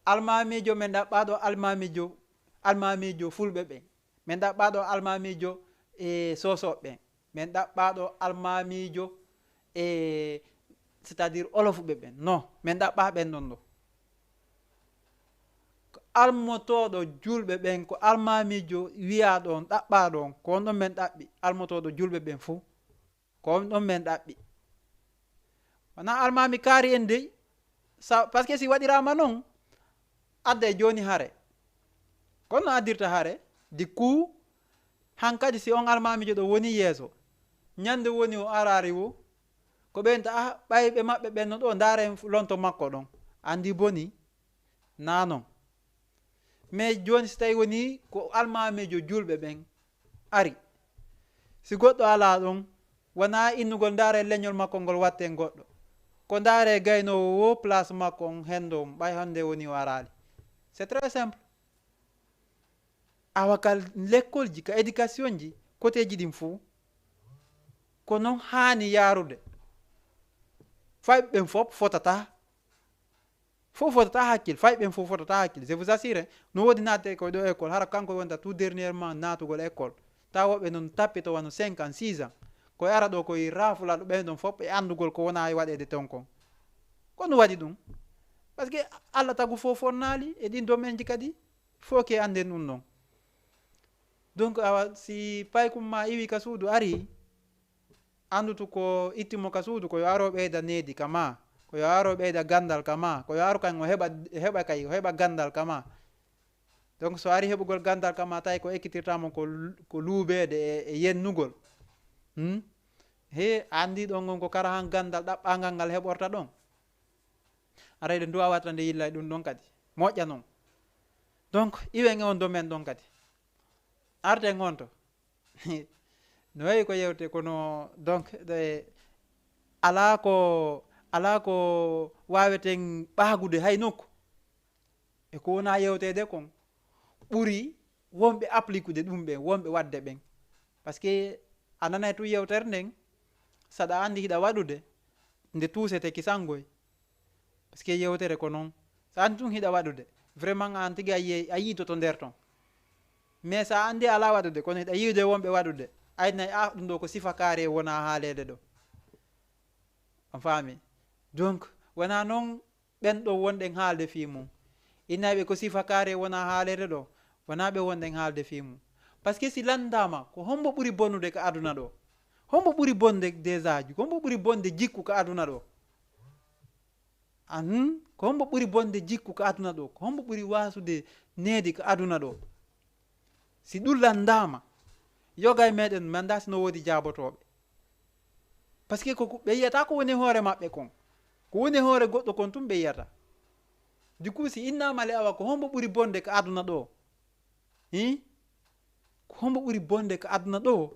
almaamiijo men ɗaɓɓaaɗo almaamiijo, almaamiijo fulɓe ɓen. Min ɗaɓɓaa ɗo almaamiijo e soosooɓe ɓen. Min ɗaɓɓaa ɗo almaamiijo e, c'est-à-dire, olofuɓe ɓen. Non, min ɗaɓɓaa ɓen ɗon ɗo. Ko almotooɗo juulɓe ɓen, ko almaamiijo wiyaa ɗon, ɗaɓɓaa ɗon, ko on ɗon min ɗaɓɓi, almotooɗo juulɓe ɓen fow. Ko on ɗon min ɗaɓɓi. Wonaa almaami kaari en dey, sa, parce que si waɗiraama non, adday jooni hare. Kono no addirta hare, du coup, hankadi si on almaamiijo ɗo woni yeeso, ñande woni o araari wo, ko ɓen ta, ah, ɓay ɓe maɓɓe ɓen no ɗo, ndaaren lonto makko ɗon. Anndi boni, naa non. Mais jooni si tawi woni ko almaamiijo juulɓe ɓen ari, si goɗɗo alaa ɗon, wonaa innugol ndaare leñol makko ngol watten goɗɗo. Ko ndaare gaynoowo wo place makko on henndo on, ɓay hannde woni o araali. C'est très simple. Awa ka lekkolji, ka éducationji, koteeji ɗin fow, ko non haani yaarude. Fay ɓen fof fotataa. Fof fotataa hakkil, fay ɓen fof fotataa hakkil. Je vous assure, no woodi naate koye ɗo école, hara kanko wonta tout dernièrement naatugol école. Tawa woɓɓe non tappito wano cinq ans, six ans. Koye ara ɗo koye raafulaɗo ɓen ɗon fof e anndugol ko wona e waɗeede ton kon. Ko no waɗi ɗum? Parce que Allah tagu fof fonnaali e ɗin domaine ji kadi, fof ke annden ɗum ɗon. Donc, awa, si paykum ma iwi ka suudu ari, anndutu ko itti mo ka suudu, ko yo aro ɓeyda needi ka ma, ko yo aro ɓeyda ganndal ka ma, ko yo aro kan o heɓa, heɓa kay, o heɓa ganndal ka ma. Donc, so ari heɓugol ganndal ka ma, tawi ko ekkitirta mo ko, ko luubeede e, e yennugol. Hmm? He, anndi ɗon ngon ko kara han ganndal ɗaɓɓangal ngal heɓorta ɗon. Arayde nduwa watta nde yilla e ɗum ɗon kadi. Moƴƴa non. Donc, iwen e on domaine ɗon kadi. Arten on to. No wayi ko yewte kono, donc, ɗe alaa ko, alaa ko waaweten ɓaagude hay nokku. E ko wona yewteede kon ɓuri wonɓe applikude ɗum ɓen, wonɓe waɗde ɓen. Parce que a nanay tun yewtere nden, saɗa anndi hiɗa waɗude, nde tuusete kisangoy. Parce que yewtere ko non. Sa anndi tun hiɗa waɗude, vraiment an tigi a yii-, a yiitoto nder ton. Mais sa anndi alaa waɗude, kono hiɗa yiide wonɓe waɗude, aynay, "Ah, ɗum ɗo ko sifa kaari e wona haaleede ɗo." On faami? Donc, wona non ɓen ɗo wonɗen haalde fii mum. Innayɓe ko sifa kaari e wona haaleede ɗo, wona ɓe wonɗen haalde fii mum. Parce que si lanndaama, ko hombo ɓuri bonude ka aduna ɗo? Hombo ɓuri bonde déjà ji? Ko hombo ɓuri bonde jikku ka aduna ɗo? Ahun, ko hombo ɓuri bonde jikku ka aduna ɗo? Ko hombo ɓuri waasude needi ka aduna ɗo? Si ɗum lanndaama, yoga e meɗen, mi anndaa si no woodi jaabotooɓe. Parce que ko, ko ɓe yiyata ko woni e hoore maɓɓe kon. Ko woni e hoore goɗɗo kon tun ɓe yiyata. Du coup, si innaama le awa ko hombo ɓuri bonde ka aduna ɗo? Hin? Ko hombo ɓuri bonde ka aduna ɗo?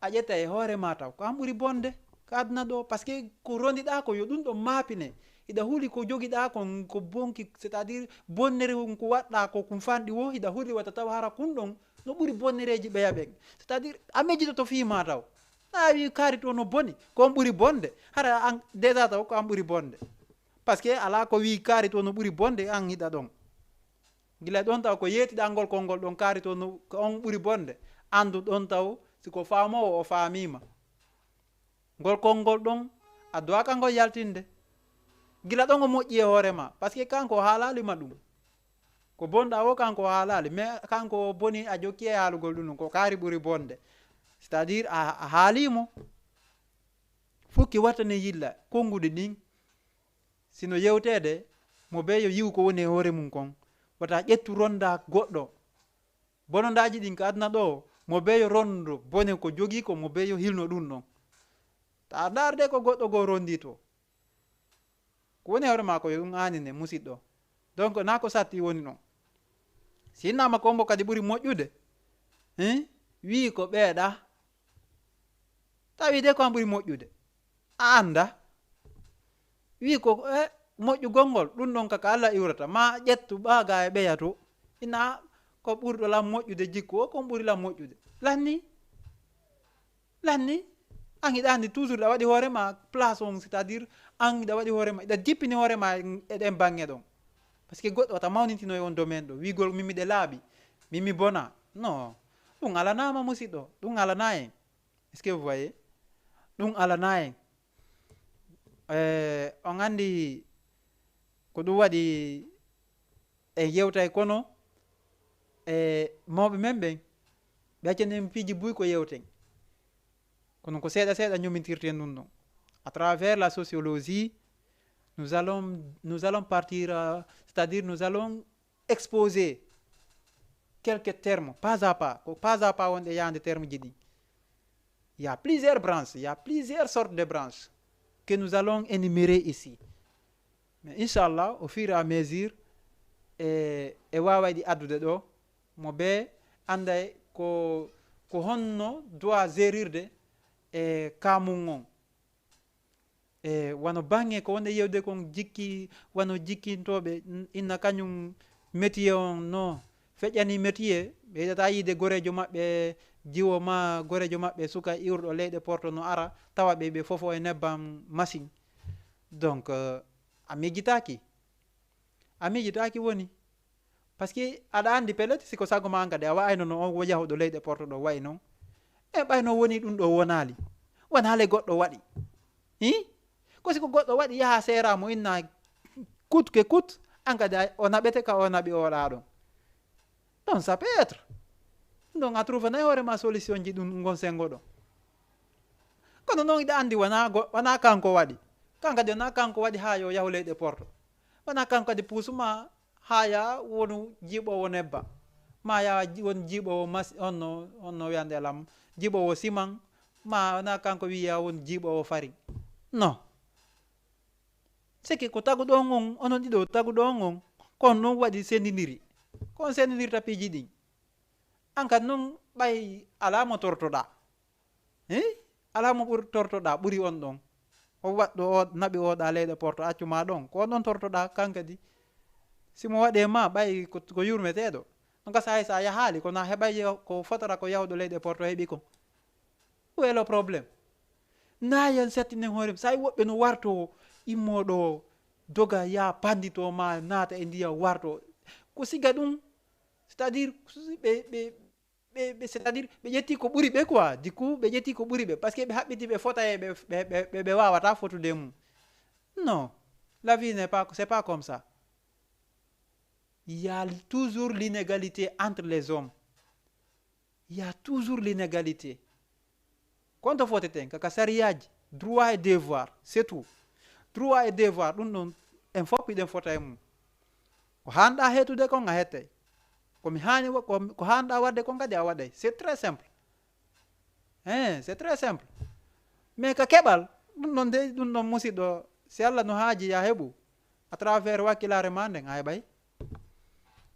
A ƴetta e hoore ma taw, ko an ɓuri bonde ka aduna ɗo. Parce que ko rondiɗaa ko yo ɗum ɗon maapine. Hiɗa huli ko jogiɗaa kon ko bonki, c'est-à-dire bonnere ko waɗɗaa ko kun fanɗi wo, hiɗa huli wata taw hara kun ɗon no ɓuri bonnereeji ɓeya ɓen. C'est-à-dire a mejjitoto fii ma taw. Na a wii kaari to no boni, ko on ɓuri bonde. Hara an déjà taw ko an ɓuri bonde. Parce que alaa ko wii kaari to no ɓuri bonde, an hiɗa ɗon. Gila ɗon taw ko yeetiɗaa ngol konngol ɗon kaari to no, ko on ɓuri bonde. Anndu ɗon taw si ko faamoowo o faamiima. Ngol konngol ɗon a duwaaka ngol yaltinde. Gila ɗon o moƴƴi e hoore ma, parce que kanko o haalaali ma ɗum. Ko bonɗaa wo kanko o haalaali, mais kanko o boni a jokki e haalugol ɗum, ko kaari ɓuri bonde. C'est-à-dire a, a haalii mo. Fukki wattane yilla konnguɗi ɗin. Si no yewteede, mo bee yo yi'u ko woni e hoore mum kon. Wata ƴettu ronda goɗɗo. Bonondaaji ɗin ka aduna ɗo, mo bee yo rondo bone ko jogii ko, mo bee yo hilno ɗum ɗon. Taa ndaarde ko goɗɗo goo rondii to. Ko woni e hoore maa ko yo ɗum aanine, musiɗɗo. Donc, naa ko satti woni ɗon. Si innaama ko hombo kadi ɓuri moƴƴude, hin? Wii ko ɓeeɗa. Tawi de ko an ɓuri moƴƴude. A annda. Wii ko, eh, moƴƴugol ngol, ɗum ɗon ka, ka Allah iwrata. Ma ƴettu ɓaaga e ɓeya to. Ina ko ɓurɗo lan moƴƴude jikku o, kon ɓuri lan moƴƴude. Lanni. Lanni. An hiɗa anndi toujours hiɗa waɗi hoore ma place on, c'est-à-dire an hiɗa waɗi hoore ma, hiɗa jippini hoore ma e ɗen baŋŋe ɗon. Parce que goɗɗo wata mawnintino e on domaine ɗo. Wiigol min miɗe laaɓi, min mi bona. Non. Ɗum alanaama, musiɗɗo, ɗum alanaa en. Est-ce que vous voyez? Ɗum alanaa en. Eh, on anndi ko ɗum waɗi en yewtay, kono e mawɓe men ɓen, ɓe accani en piiji buy ko yewten. Kono ko seeɗa seeɗa ñomintirten ɗum ɗon. À travers la sociologie, nous allons, nous allons partir, euh, c'est-à-dire nous allons exposer quelques termes, pas à pas, ko pas à pas wonɗe yaande terme ji ɗin. Il y a plusieurs branches, il y a plusieurs sortes de branches que nous allons énumérer ici. Mais inchallah, au fur et à mesure, e, e waaway ɗi addude ɗo, mo bee annday ko, ko honno doit gérirde e cas mum on. E wano baŋŋe ko wonɗen yewde kon, jikki, wano jikkintooɓe, n-, inna kañum métier on no feƴƴani métier, ɓe yiɗata yiide goreejo maɓɓe jiwo ma goreejo maɓɓe suka iwruɗo leyɗe Porto no ara, tawa ɓe, ɓe fofo e nebbam machine. Donc, euh, a miijitaaki. A miijitaaki woni. Parce que aɗa anndi pellet, si ko sago ma an kadi, a wa'ayno no on wo-, yahuɗo leyɗe Porto ɗo wa'i non. E ɓay no woni ɗum ɗo wonaali. Wonaale goɗɗo waɗi. Hi? Ko si ko goɗɗo waɗi, yaha seera mo inna coûte que coûte, an kadi a, o naɓete ka o naɓi oɗa ɗon. Donc, ça peut être. Donc, a trouve nay hoore ma solution ji ɗum ngon sengo ɗo. Kono non iɗa anndi wona go-, wona kanko waɗi. Kan kadi wona kanko waɗi haa yo yahu leyɗe Porto. Wona kanko kadi puusuma haa ya wonu jiiɓoowo nebba. Ma ya ji-, won jiiɓoowo mas-, honno, honno wiyande lam, jiiɓoowo siman. Ma wona kanko wiya won jiiɓoowo farin. Non. Seke ko taguɗo on on, onon ɗiɗo taguɗo on on, ko on non waɗi sendindiri. Ko on sendindirta piiji ɗin. An kadi non ɓay alaa mo tortoɗaa. Hi? Alaa mo ɓur-, tortoɗaa ɓuri on ɗon. O waɗɗo o naɓi oɗa leyɗe Porto accu ma ɗon. Ko on ɗon tortoɗaa kan kadi. Si mo waɗe ma ɓay ko, ko yurmeteeɗo. No gasa hay sa yahaali, kono a heɓay yo-, ko fotata ko yahuɗo leyɗe Porto heɓi kon. Où est le problème? Na yan settinen hoore, sa woɓɓe no warto immoɗo doga ya pandito ma naata e ndiyam warto. Ko siga ɗum, c'est-à-dire, ɓe, ɓe, ɓe, ɓe, c'est-à-dire, ɓe ƴetti ko ɓuri ɓe quoi. Du coup, ɓe ƴetti ko ɓuri ɓe. Parce que ɓe haɓɓiti ɓe fota e ɓe, ɓe, ɓe, ɓe, ɓe wawata fotude mum. Non. La vie n'est pas, c'est pas comme ça. Il y a toujours l'inégalité entre les hommes. Il y a toujours l'inégalité. Konto foteten, kaka sariyaaji, droit et devoir, c'est tout. Droit et devoir, ɗum ɗon, en fof hiɗen fota e mum. Ko haanɗa hetude kon, a hettay. Ko mi haani wa-, ko, ko haanɗa waɗde kon kadi a waɗay. C'est très simple. Hein, c'est très simple. Mais ka keɓal, ɗum ɗon de, ɗum ɗon musiɗɗo, si Allah no haaji ya heɓu, à travers wakkilaare ma nden, a heɓay.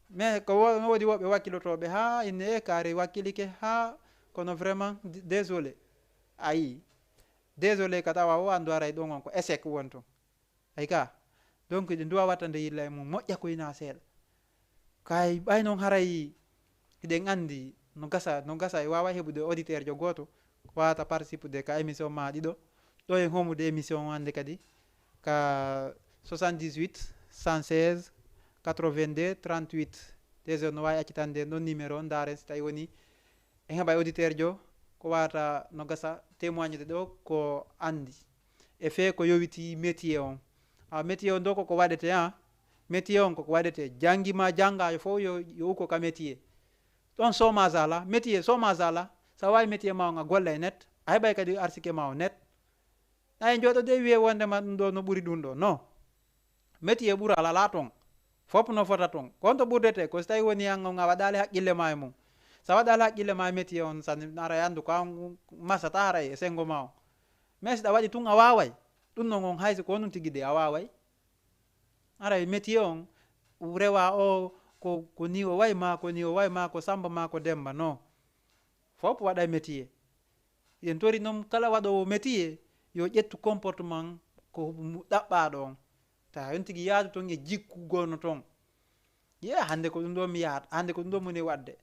Mais ko wo-, no woodi woɓɓe wakkilotooɓe, haa inne e kaari wakkilike, haa kono vraiment, d-, désolé. Ayi, désolé ka tawa o anndu aray ɗon on ko échec won ton. Ay ka, donc ɗi nduwa watta nde yilla e mum, moƴƴa ko ina seeɗa. Kay ɓay noon haray hiɗen anndi no gasa, no gasa e waawa heɓude auditeur jo gooto, ko waawata participude ka émission ma ɗiɗo, ɗo e homude émission o hannde kadi, ka soixante-dix-huit, cent seize, quatre-vingt-deux, trente-huit. Déjà no waawi accitande ɗon numéro, ndaaren si tawi woni en heɓa e auditeur jo, ko waawata no gasa témoignude ɗo ko anndi. E fee ko yowiti métier on. A métier on ɗo koko waɗete, a métier on koko waɗete. Janngi ma jannga yo fof yo, yo ukko ka métier. Ɗon chômage ala, métier chômage ala. Sa waawi métier ma on a golla e net, a heɓay kadi arsike ma o net. Ay jooɗo de wiye wonde ma ɗum ɗo no ɓuri ɗum ɗo. Non. Métier ɓural alaa toon. Fof no fota toon. Ko honto ɓurdete? Ko si tawi woni an on a waɗaali haqqille ma e mum. So a waɗaali haqqille ma e métier on, sani aray anndu ko an masata haray e senngo ma on. Mais si ɗa waɗi tun a waaway. Ɗum non on hay si ko honum tigi de a waaway. Aray métier on rewa o ko, ko ni o way ma, ko ni o way ma, ko Samba ma, ko Demba. Non. Fof waɗa e métier. Yen tori noon kala waɗoowo métier yo ƴettu comportement ko mu-, ɗaɓɓaaɗo on. Tawa on tigi yaadu toon e jikku gonno toon. Ye, hannde ko ɗum ɗo mi yahat, hannde ko ɗum ɗo moni waɗde.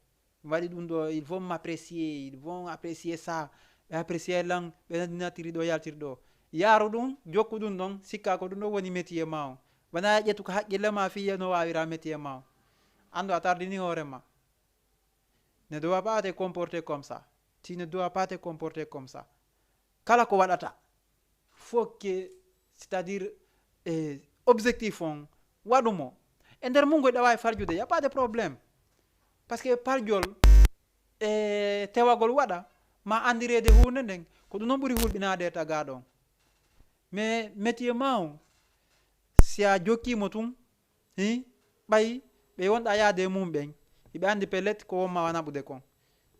Mi waɗi ɗum ɗo, ils vont m'apprécier, ils vont apprécier ça. Ɓe apprécier lan, ɓe natiri ɗo, yaltiri ɗo. Yaaru ɗum, jokku ɗum ɗon, sikka ko ɗum ɗo woni métier ma on. Wona ƴettu ko haqqille ma fii no waawira métier ma on. Anndu a tardini hoore ma. ne doit pas te comporter comme ça. Tu ne dois pas te comporter comme ça. Kala ko waɗata, faut que, c'est-à-dire, eh, objectif on, waɗu mo e nder mungo ɗa wawi farjude, y a pas de problème. Parce que parjol e tewagol waɗa ma andireede huunde nden, ko ɗum noon ɓuri hulɓinaade e tagaaɗo on. Mais métier ma on, si a jokkimo tun, hi, ɓay ɓe wonɗa yaade e mum ɓen, hiɓe andi pellet ko wonma naɓude kon.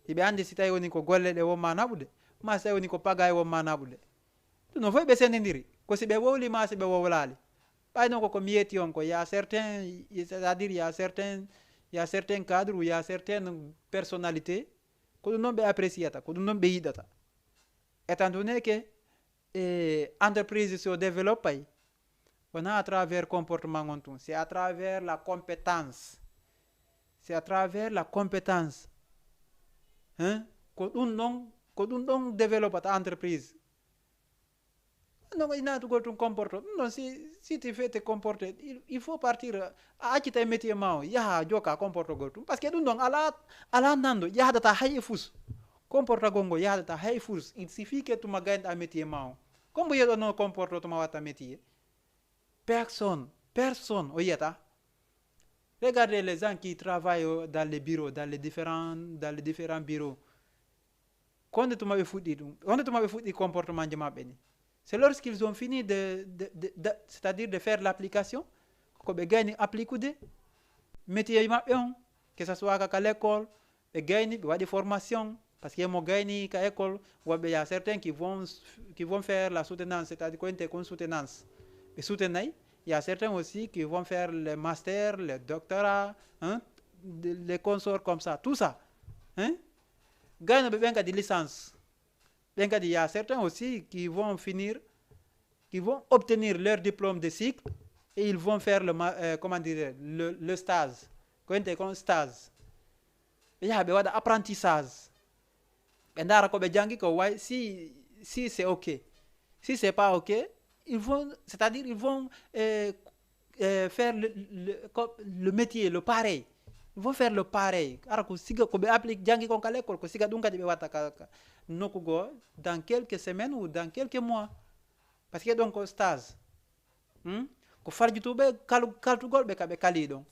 Hiɓe andi si tawi woni ko golle ɗe wonma naɓude, ma si tawi woni ko pagaye wonma naɓude. Ɗum noon fof ɓe sendindiri, ko si ɓe wowli ma si ɓe wowlaali. Ɓayno ko ko mi yeeti on ko, y a certains, c'est-à-dire y a certains, y a certains cadres ou y a certaines personnalités, ko ɗum noon ɓe appréciata, ko ɗum noon ɓe yiɗata. Étant donné que, eh, entreprise so développay, wona à travers comportement on tun, c'est à travers la compétence. C'est à travers la compétence. Hein? Ko ɗum ɗon, ko ɗum ɗon développata entreprise. Non, i naatugol tun comporte. Non, si, si tu fais te comporter, il, il faut partir. A accita e métier ma o, yaha joka comportogol tun. Parce que ɗum ɗon ala, ala nando, yahdata hay e fus. Comportagol ngo yahdata hay e fus. Il suffit que tuma gaynɗa métier ma o. Comme yeɗono comporte tuma watta métier. Personne, personne, o yiyata. Regardez les gens qui travaillent au- dans les bureaux, dans les différents, dans les différents bureaux. Ko honde tuma ɓe fuɗɗi ɗum? Honde tuma ɓe fuɗɗi comportement ji maɓɓe ni? C'est lorsqu'ils ont fini de, de, de, de- c'est-à-dire de faire l'application, ko ɓe gayni applikude métier maɓɓe on, que ça soit ka, ka l'école, ɓe gayni, ɓe waɗi formation, parce que mo gayni ka école, woɓɓe y a certains qui vont, qui vont faire la soutenance, c'est-à-dire ko wiyetee kon soutenance. Ɓe soutenay, y a certains aussi qui vont faire le master, le doctorat, hein, de- les consorts comme ça, tout ça. Hein? Gaynoɓe ɓen kadi licence. Ɓen kadi, y a certains aussi qui vont finir, qui vont obtenir leur diplôme de cycle et ils vont faire le, ma- euh, comment dire, le, le stage. Ko wiyetee kon stage. Ɓe yaha ɓe waɗa apprentissage. Ɓe ndaara ko ɓe jangi ko way, si, si c'est ok. Si c'est pas ok, ils vont, c'est-à-dire ils vont, euh, euh, faire le, le, co- le métier, le pareil. Ils vont faire le pareil. Ara ko siga ko ɓe applique jangi kon ka l'école, ko siga ɗum kadi ɓe watta ka, ka nokku goo dans quelques semaines ou dans quelques mois. Parce que ɗon ko stage. Hmm? Ko farjutuɓe kal- kaltugol ɓe ka ɓe kali ɗon.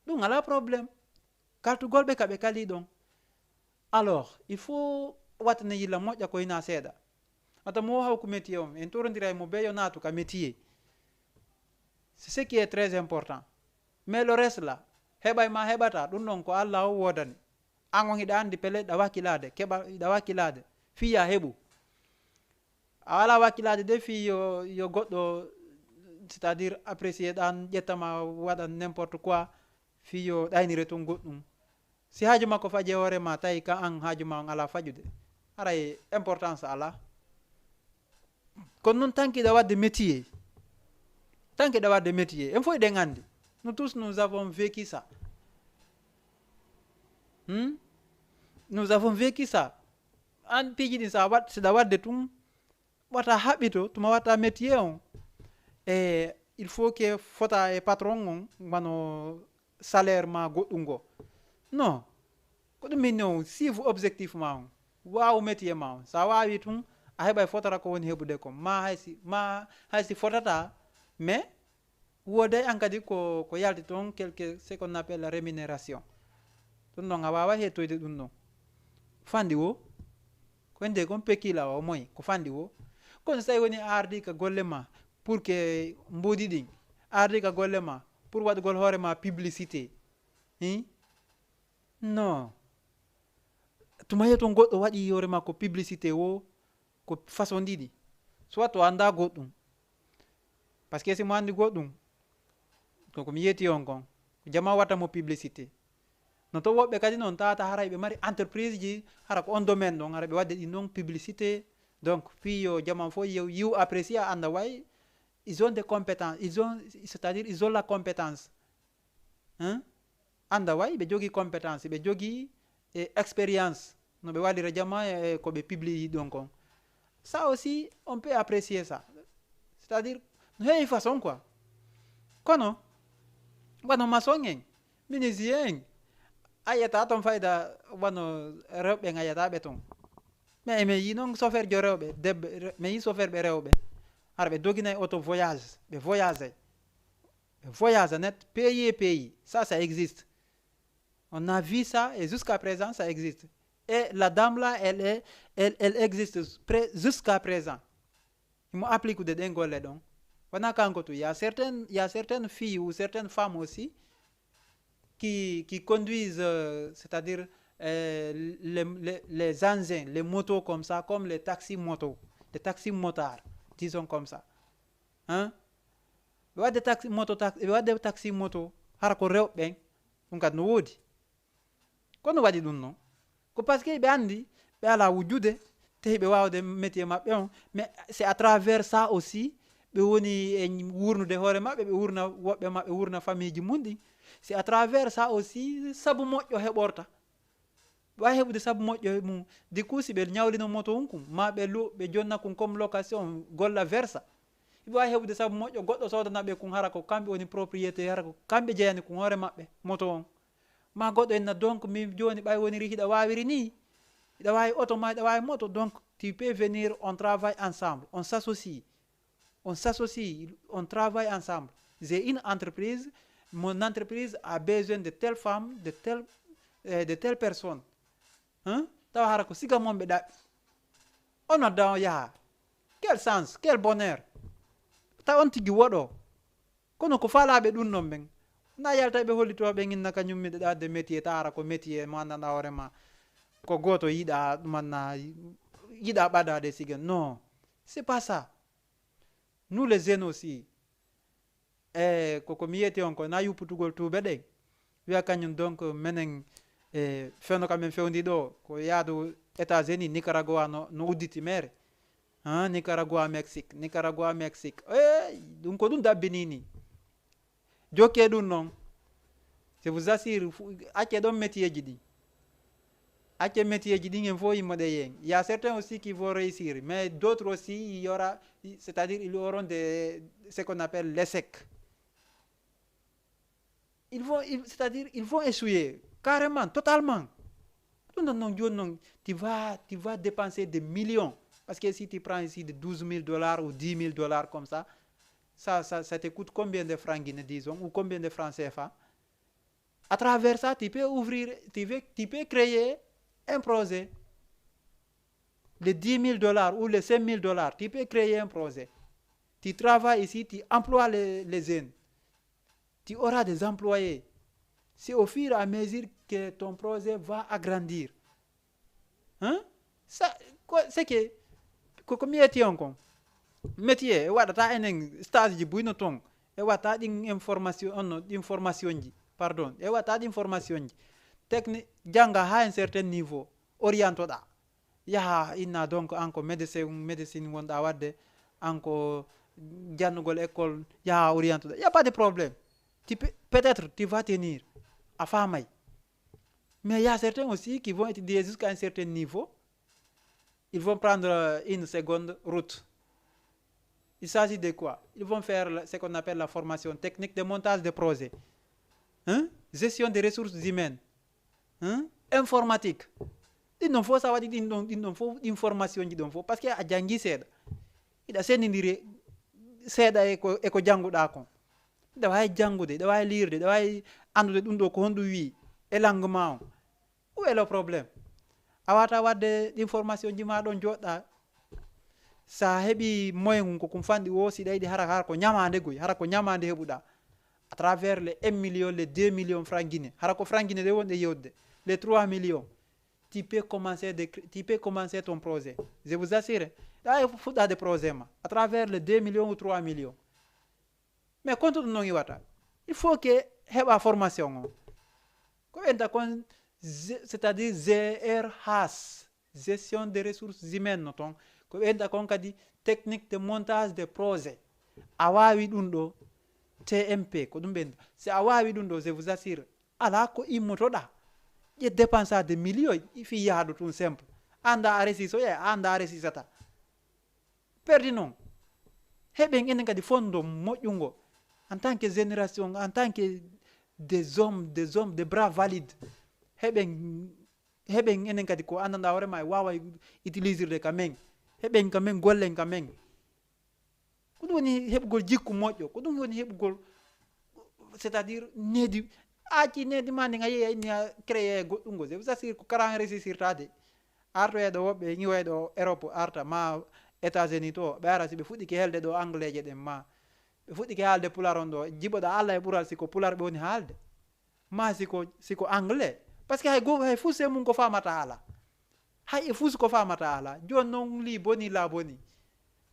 Ɗum ala problème. Kaltugol ɓe ka ɓe kali ɗon. Alors, il faut wattane yilla moƴƴa ko hinaa seeɗa. Wata mo hawku métier on, en torondira e mo bee yo naatu ka métier. C'est ce qui est très important. Mais le reste là, heɓay ma heɓata, ɗum ɗon ko Allah o woodani. An on hiɗa andi pele ɗa wakkilaade, keɓa ɗa wakkilaade. Fii ya heɓu. A wala wakkilaade de fii yo, yo goɗɗo, c'est-à-dire apprécier ɗan, ƴettama waɗa n'importe quoi, fii yo ɗaynire tun goɗɗum. Si haaju makko faji e hoore ma, tawi ka an haaju ma on ala fajude, haray importance ala. Kono noon tankiɗa waɗde métier, tankiɗa waɗde métier, en fof eɗen anndi. Nous tous, nous avons vécu ça. Hmm? Nous avons vécu ça. An piiji ɗin sa waɗ, siɗa waɗde tun, wata haɓɓito, tuma watta métier on. E il faut que fota e patron on, wano salaire ma goɗɗum ngo. Non. Ko ɗum min non, suivre objectif ma on. Waaw métier ma on. Sa waawi tun, a heɓay fotata ko woni heɓude kon. Ma hay si, ma hay si fotata, mais wooday an kadi ko, ko yalti toon, quelque, ce qu'on appelle la rémunération. Ɗum noon a waawa heettoyde ɗum noon. Fanɗi wo, ko wiyetee kon pekkila o moy, ko fanɗi wo. Kono so tawi woni a ardi ka golle ma, pour que mbuuɗi ɗin, a ardi ka golle ma, pour waɗugol hoore ma publicité. Hi? Non. Tuma yeeto goɗɗo waɗi hoore ma ko publicité wo, ko façon ɗiɗi. Soit to annda goɗɗum. Parce que si mo anndi goɗɗum, ko, ko mi yeeti on kon, ko jama watta mo publicité. No to woɓɓe kadi noon tawata hara ɓe mari entreprise ji, hara ko on domaine ɗon, hara ɓe waɗde ɗin noon publicité. Donc, fii yo jama fof yew, yiw apprécier, annda way, ils ont des compétences, ils ont, c'est-à-dire, ils ont la compétence. Hein? Annda way, ɓe jogii compétence, ɓe jogii, eh, expérience, no ɓe wallira jama, eh, ko ɓe publie ɗon kon. Ça aussi, on peut apprécier ça. C'est-à-dire, no heewi façon quoi. Kono, wano maçon en, menuisier en, A yiyata toon fayda wano rewɓe ɓen, a yiyata ɓe toon. Mais emin yii noon chauffeur jo rewɓe, debbe, re-, mi yii chauffeur ɓe rewɓe. Hara ɓe doginay auto voyage, ɓe voyage. Ɓe voyage net, pays et pays. Ça, ça existe. On a vu ça et jusqu'à présent, ça existe. Et la dame là, elle est, elle, elle existe pré-, jusqu'à présent. Himo applique de ɗen golle ɗon. Wona kanko tu. Il y a certaines, il y a certaines filles ou certaines femmes aussi qui, qui conduisent, euh, c'est-à-dire, euh, les, les, les engins, les motos comme ça, comme les taxis motos, les taxis motards, disons comme ça. Hein? Ɓe waɗde taxi moto, tax-, ɓe waɗde taxi moto, hara ko rewɓe ɓen, ɗum kadi no woodi. Kono waɗi ɗum noon? Ko parce que ɓe anndi ɓe alaa wujjude, te hiɓe waawde métier maɓɓe on. Mais c'est à travers ça aussi, ɓe woni e wuurnude hoore maɓɓe, ɓe wuurna woɓɓe maɓɓe, wuurna famille ji mum ɗin. C'est à travers ça aussi, sabu moƴƴo heɓorta. Ɓe waawi heɓude sabu moƴƴo e mum. Du coup, si ɓe ñawlino moto on kun, ma ɓe lu-, ɓe jonna kun comme location, golla versa. Ɓe waawi heɓude sabu moƴƴo, goɗɗo soodana ɓe kun, hara ko kamɓe woni propriété, hara ko kamɓe jeyani kun hoore maɓɓe, moto on. Ma goɗɗo inna, donc, min jooni ɓay woniri hiɗa waawiri ni, hiɗa waawi oto ma, hiɗa waawi moto, donc, tu peux venir, on travaille ensemble, on s'associe. On s'associe, on travaille ensemble. J'ai une entreprise, mon entreprise a besoin de telle femme, de telle, euh, de telle personne. Hein? Tawa hara ko siga mon ɓe ɗaɓɓi. On nodda on yaha. Quelle chance, quel bonheur. Tawa on tigi woɗo. Kono ko faalaaɓe ɗum noon ɓen. Na yalta ɓe hollitoo ɓen inna kañum miɗo ɗaɓɓude métier, ta hara ko métier mo anndanɗaa hoore ma. Ko gooto yiɗa ɗum anna, yiɗa ɓadaade siga. Non, c'est pas ça. Nous les jeunes aussi, e ko, ko mi yeti on ko na yupputugol tuuɓe ɗen. Wiya kañum donc menen, e fewndo ka men fewndi ɗo, ko yaadu États-Unis, Nicaragua no, no udditi mere. Ah, Nicaragua, Mexique, Nicaragua, Mexique. Ey, ɗum ko ɗum dabbini ni. Jokke ɗum noon. Je vous assure, fu-, acce ɗon métier ji ɗin. Acce métier ji ɗin, en fof yimmo ɗe yen. Il y a certains aussi qui vont réussir, mais d'autres aussi, il y aura, c'est-à-dire, ils auront des, ce qu'on appelle l'échec. Ils vont, ils, c'est-à-dire, ils vont échouer carrément, totalement. Ɗum ɗon noon, jooni noon, tu vas, tu vas dépenser des millions. Parce que si tu prends ici de douze mille dollars ou dix mille dollars comme ça, ça, ça, ça te coûte combien de francs guinéens, disons, ou combien de francs C F A? À travers ça, tu peux ouvrir, tu peux, tu peux créer un projet. Les dix mille dollars ou les cinq mille dollars, tu peux créer un projet. Tu travailles ici, tu emploies les, les jeunes. Tu auras des employés. C'est au fur et à mesure que ton projet va agrandir. Hein? Ça, quoi, c'est que, ko, ko mi yeti on kon. Métier, e waɗata enen stage ji buyno ton. E waɗata ɗin information, on no, ɗin formation ji, pardon. E waɗata ɗin formation ji. Technique, jannga ha un certain niveau, orientoɗa. Yaha inna donc an ko médecin, médecine wonɗa waɗde, an ko jannugol école, yaha orientoɗa. Y a pas de problème. Tu peux, peut-être tu vas tenir. A faamay. Mais il y a certains aussi qui vont étudier jusqu'à un certain niveau. Ils vont prendre, euh, une seconde route. Il s'agit de quoi? Ils vont faire la, ce qu'on appelle la formation technique de montage de projet. Hein? Gestion des ressources humaines. Hein? Informatique. Ɗin ɗon fof, sa waɗi ɗin ɗon, ɗin ɗon fof, ɗin formation ji ɗon fof. Parce que a janngi seeɗa. Hiɗa senndindiri seeɗa e ko, e ko jannguɗaa kon. Hiɗa waawi janngude, hiɗa waawi liirde, hiɗa waawi anndude ɗum ɗo ko honɗum wi'i e langue ma on. Où est le problème? A wata waɗde ɗin formation ji ma ɗon joɗɗa. Sa heɓi moyen ngun ko kum fanɗi o, si ɗa yiɗi hara, hara ko ñamaande goy, hara ko ñamaande heɓuɗa. À travers les un million, les deux millions francs guinéens. Hara ko francs guinéens ɗe wonɗe yewtude. Les trois millions. Tu peux commencer de cré-, tu peux commencer ton projet. Je vous assure, ɗa e fuɗɗade projet ma. À travers les deux millions ou trois millions. Mais konto ɗum noon iwata. Il faut que heɓa formation o. Ko ɓenta kon, ge-, c'est-à-dire G R H, gestion des ressources humaines no toon. Ko ɓenta kon kadi technique de montage de projet. A waawi ɗum ɗo T M P, ko ɗum ɓenta. Si a waawi ɗum ɗo, je vous assure, alaa ko immotoɗa. Ƴe dépensa de millions, fii yahdu tun simple. Annda a resi so ƴe, annda a resisata. Perdi noon. Heɓen enen kadi fondo moƴƴungo. En tant que génération, en tant que des hommes, des hommes, des bras valides. Heɓen, heɓen enen kadi ko anndanɗaa hoore ma e waawa utilisirde ka men. Heɓen ka men, gollen ka men. Ko ɗum woni heɓugol jikku moƴƴo, ko ɗum woni heɓugol, c'est-à-dire, needi, acci needi ma ndin a yehi a inni a créé goɗɗum go. Je vous assure ko kara han réussirta de. Artoyee ɗo woɓɓe iway ɗo Europe arta ma États-Unis to, ɓe ara si ɓe fuɗɗike helde ɗo anglais je ɗen ma. Ɓe fuɗɗike haalde pular on ɗo, jiɓoɗa Allah e ɓural si ko pular ɓe woni haalde. Ma si ko, si ko anglais. Parce que hay go, hay fuu se mum ko famata ala. Hay e fuu ko famata ala. Jooni noon lii boni laa boni.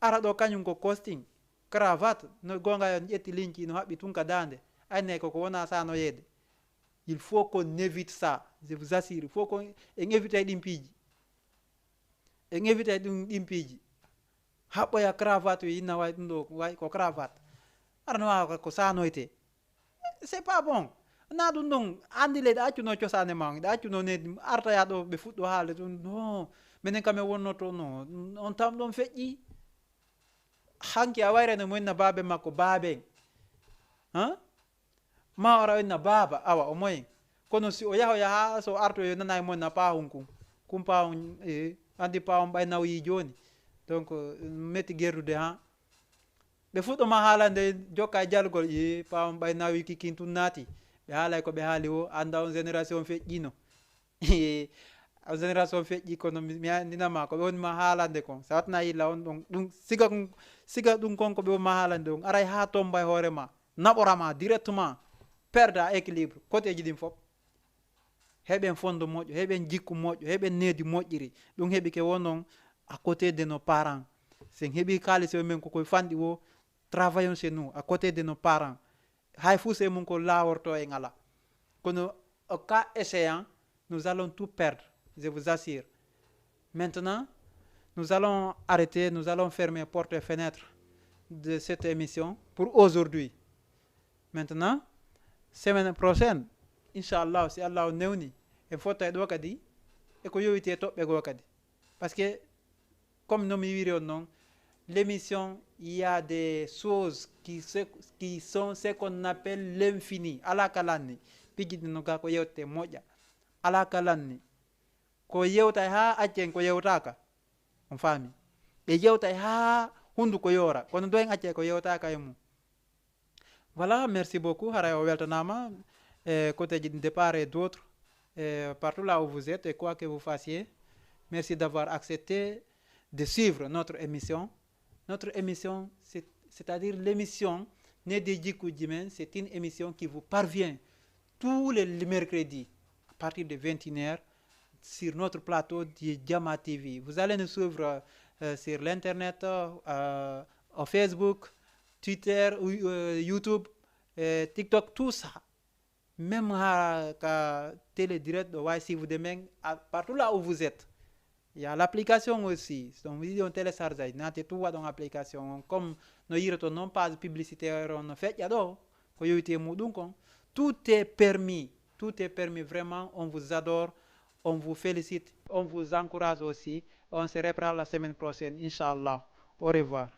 Ara ɗo kañum ko costume, cravate, no goonga en ƴetti linci no haɓɓi tun ka daande. Ay ne ko, ko wona sanoyeede. Il faut qu'on évite ça. Je vous assure. Il faut qu'on, en évite ɗin piiji. En évite ɗum, ɗin piiji. Haɓɓoya cravate, yo inna way ɗum ɗo, way ko cravate. Ara no waawa ko sanoyte. C'est pas bon. Na ɗum ɗon, anndi leyɗe accuno cosaane ma, ɗe accuno ne artaya ɗo ɓe fuɗɗo haalde ɗum. No, menen kam en wonnoto no, on tam ɗon feƴƴi. Hanki a wayrano mo inna baabe makko, baaben. Hein? Ma ora o inna baaba, awa o moyen. Kono si o yahoya haa so arto yo nana e mon na paahun kun. Kun paahun, e, anndi paahun ɓay nawyi jooni. Donc, metti gerdude haa. Ɓe fuɗɗo ma haalande jokka e jalgol, e, paahun ɓay nawyi kikin tun naati. Ɓe haalay ko ɓe haali o, annda on génération feƴƴino. On génération feƴƴi kono mi, mi anndina ma ko ɓe woni ma haalande kon. Sa watna yilla on ɗon, ɗum siga kon, siga ɗum kon ko ɓe woni ma haalande on. Aray haa tomba e hoore ma, naɓora ma directement, perda équilibre, côtéji ɗin fof. Heɓen fondo moƴƴo, heɓen jikku moƴƴo, heɓen needi moƴƴiri. Ɗum heɓi ke wonon à côté de nos parents. Sen heɓi kaalis o men ko koye fanɗi wo, travaillons chez nous, à côté de nos parents. Hay fuu se mum ko laaworto en ala. Kono au cas échéant, nous allons tout perdre, je vous assure. Maintenant, nous allons arrêter, nous allons fermer porte et fenêtre de cette émission pour aujourd'hui. Maintenant, semaine prochaine, inchallah, si Allah o newni, en fottay ɗo kadi, e ko yowiti e toɓɓe goo kadi. Parce que, comme no mi wiri on noon, l'émission, il y a des choses qui, se, qui sont ce qu'on appelle l'infini. Ala ka lanni, piji ɗin no ga ko yewte moƴƴa. Ala ka lanni, ko yewtay haa accen ko yewtaaka. On faami? Ɓe yewtay haa hunduko yoora, kono do en accay ko yewtaaka e mum. Voilà, merci beaucoup. Haray o weltanaama, e côtéji ɗin de part et d'autre, e partout là où vous êtes et quoi que vous fassiez. Merci d'avoir accepté de suivre notre émission. Notre émission, c'est, c'est-à-dire l'émission Needi Jikkuuji Men, c'est une émission qui vous parvient tous les mercredis à partir de vingt et une heures sur notre plateau de Jama T V. Vous allez nous suivre, euh, sur l'internet, euh, au Facebook, Twitter, ou, euh, YouTube, euh, TikTok, tout ça. Même ha ka télé direct ɗo wawi suivre de men à, partout là où vous êtes. Il y a l'application aussi. Donc, yiɗi on télécharge, naate tout waɗon application on. Comme no yiroton noon page publicitaire on no feƴƴa ɗo, ko yowiti e muɗum kon. Tout est permis. Tout est permis. Vraiment, on vous adore, on vous félicite, on vous encourage aussi. On se reprend la semaine prochaine, Inch'Allah. Au revoir.